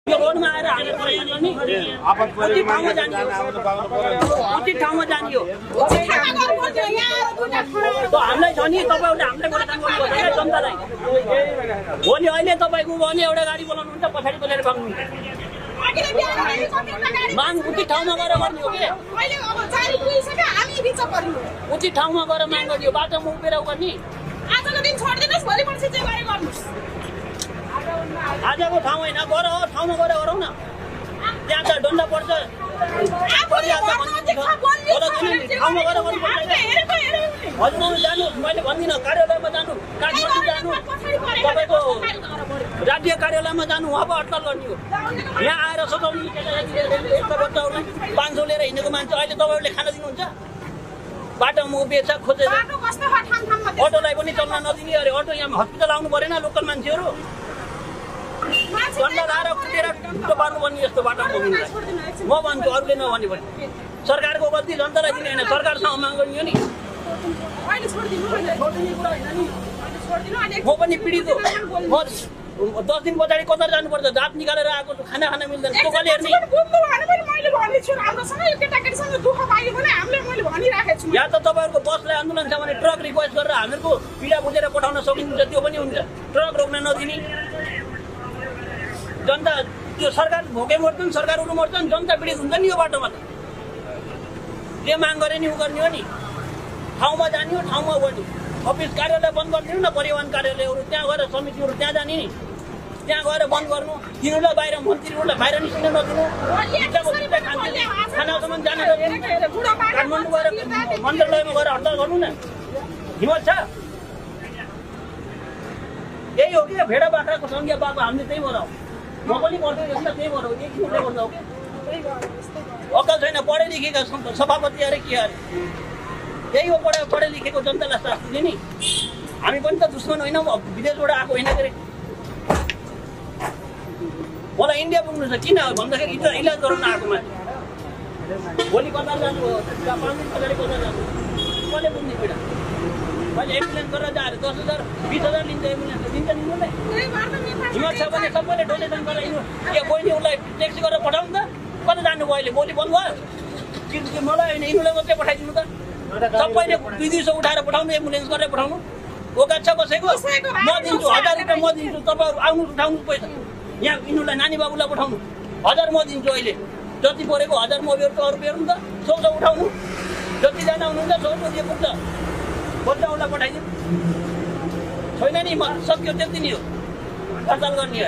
यो रोडमा आएर हामीले परेशान गर्ने उचित ठाउँमा जाने हो उचित ठाउँमा जाने हो हामीलाई छ नि तपाईहरुले हामीलाई परेशान गर्नुपर्छ जनतालाई भोलि अहिले तपाईको भने एउटा गाडी बोलाउनुहुन्छ पछाडी बोलेर भाग्नुहुन्छ माग उचित ठाउँमा गएर गर्ने हो के अहिले अब जारी पुगिसक्यो हामी बिच पर्नु उचित ठाउँमा गएर माग गर्ने हो बाटोमा उभिएर गर्ने आजको दिन छोड्दिनुस् भोलि पर्सि चाहिँ गरे गर्नुस् आजको ठाउँ हैन गर ठाउँमा गएर गरौ न त्यहाँ त डन्डा पर्छ ठाउँमा गएर गर्नुपर्छ हजुर जानु मैले भन्दिनँ कार्यालयमा जानु काठमाडौँ जानु तपाईको राज्य कार्यालयमा जानु वहाँ पो हडताल गर्ने हो यहाँ आएर सताउने यस्ता बच्चाहरूलाई 500 लिएर हिँडेको मान्छे अहिले तपाईहरुले खाना दिनुहुन्छ बाटोमा उभिएछ खोजेर अटोलाई पनि चल्न नदिने अरे अटो यहाँ हस्पिटल आउनु परेन लोकल मान्छेहरू डन्डा लाएर कुटेर टुटो पार्नुपर्ने यस्तो बाटो बोकिन्छ म भन्छु अरूले नभने पनि सरकारको गल्ती जनतालाई दिने होइन सरकारसँग माग गर्ने हो नि म पनि पीडित हो म 10 दिन पछाडि कतार जानुपर्छ जात निकालेर आएको खाना खान मिल्दैन त्यो कसले हेर्ने या त तपाईहरुको बसलाई आन्दोलन छ भने ट्रक रिक्वेस्ट गरेर हामीहरुको पीडा बुझेर पठाउन सकिन्छ त्यो पनि हुन्छ ट्रक रोक्न नदिने जनता त्यो सरकार भोके मर्छन् सरकारहरु मर्छन् जनता पीडित हुन्छ नि यो बाटोमा त जे माग गरे नि उ गर्ने हो नि ठाउँमा जाने हो ठाउँमा गर्ने अफिस कार्यालय बन्द गरिदिनु न परिवहन कार्यालयहरु त्यहाँ गएर समितिहरु त्यहाँ जाने नि त्यहाँ गएर बन्द गर्नु तिनीहरुलाई बाहिर मन्त्रीहरुलाई बाहिर निस्किन नदिनु खानासम्म जान नदिनु काठमाडौँ गएर मन्त्रालयमा गएर हडताल गर्नु न हिम्मत छ यही हो कि भेडा बाख्राको संख्या पाएको हामीले त्यही भएर म पनि पढ्दै यसमा त्यही भएर हो कि किन गर्दा हो अक्कल छैन पढे लेखेका सभापति अरे के अरे यही हो पढे लेखेको जनतालाई साथ दिने नि हामी पनि त दुश्मन होइनौँ विदेशबाट आएको होइन के मलाई इन्डिया पुग्नु छ किन भन्दाखेरि इलाज गराउन आएको मान्छे भोलि कता जानु हो 5 दिन पछाडि कता जानु कसले पुग्ने पीडा मैले एम्बुलेन्स गरेर जाएर 10,000 20,000 लिन्छ एम्बुलेन्स दिन्छ नि मलाई हिम्मत छ भने सबैले डोनेसन गराइनु के बहिनी उसलाई ट्याक्सी गरेर पठाउनु त कता जानु भयो अहिले भोलि बन्द भयो कि मलाई होइन यिनीलाई मात्रै पठाइदिनु त सबैले 200 उठाएर पठाउनु एम्बुलेन्स गरेर पठाउनु ओकात छ कसैको म दिन्छु 1000 रुपैयाँ म दिन्छु तपाईहरु आउनु उठाउनु पैसा यहाँ यिनीलाई नानी बाबुलाई पठाउनु 1000 म दिन्छु अहिले जति परेको 1000 म बेर्छु अरु बेर्नु त 100 उठाउनु जति जना हुनुहुन्छ 100 दिए पुग्छ बच्चाहरूलाई पठाइदिनु छैन नि सक्यो त्यति नै हो हडताल गर्ने